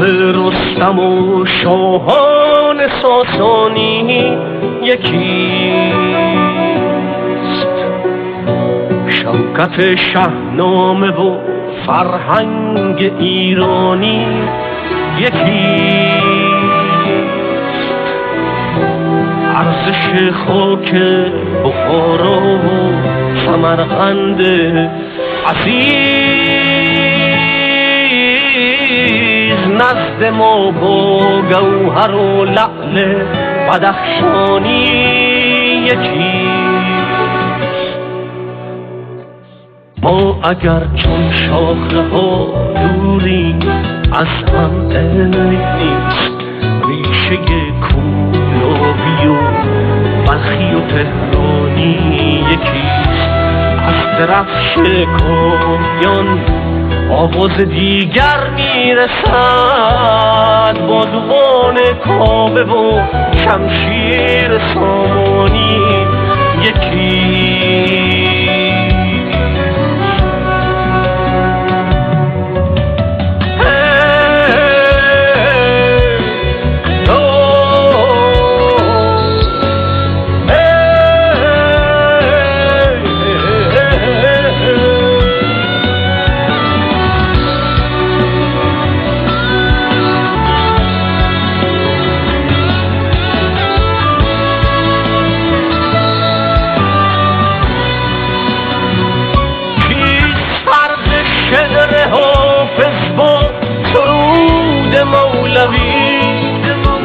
رستم و شاهان ساسانی یکیست. شوکت شهنامه و فرهنگ ایرانی یکیست. ارزش خاک بخارا و سمرقند عزیز نزد ما با گوهر و لعل بدخشانی یکیست. ما اگر چون شاخه‌ها دوریم از هم عیب نیست، ریشه کولاوی و بلخی و تهرانی یکیست. از درفش کاویان آواز دیگر میرسد، با دوان کاوه و شمشیر سامانی یکیست.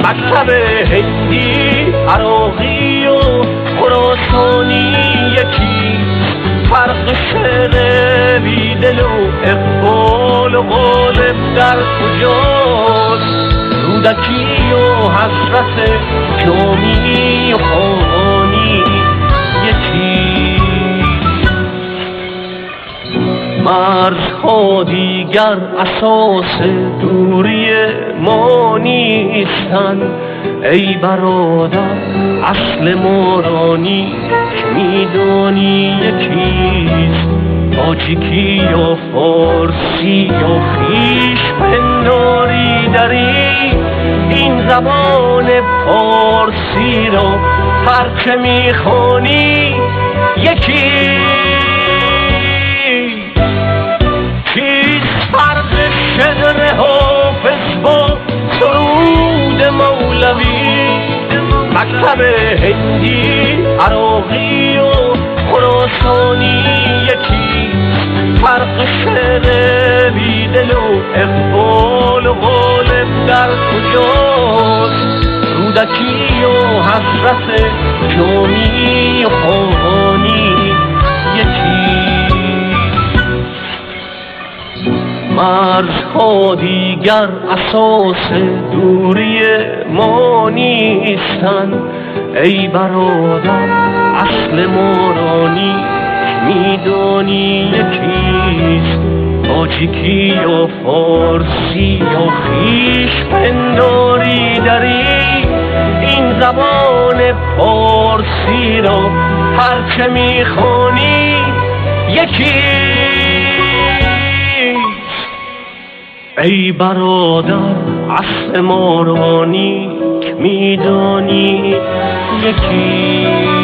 مکتب هندی، عراقی و خراسانی یکیست. فرق شعر بیدل و اقبال و غالب در کجاست؟ رودکی و حضرت جامی و خانی یکیست. مرزها دیگر اساس دوری ما نیستند، ای برادر اصل ما را نیک میدانی یکیست. تاجیکی یا فارسی یا خویش پنداری دری، این زبان پارسی را هر چه میخوانی یکیست. چیست فرق شعر حافظ با سرود مولوی؟ مکتب هندی، عراقی و خراسانی یکیست. فرق شعر بیدل و اقبال و غالب در کجاست؟ رودکی و حضرت جامی و خانی یکیست. مرزها دیگر اساس دوری ما نیستند، ای برادر اصل ما را نیک میدانی یکیست. تاجیکی یا فارسی یا خویش پنداری دری، این زبان پارسی را هر چه میخوانی یکیست. ای برادر اصل ما را نیک میدانی یکیست.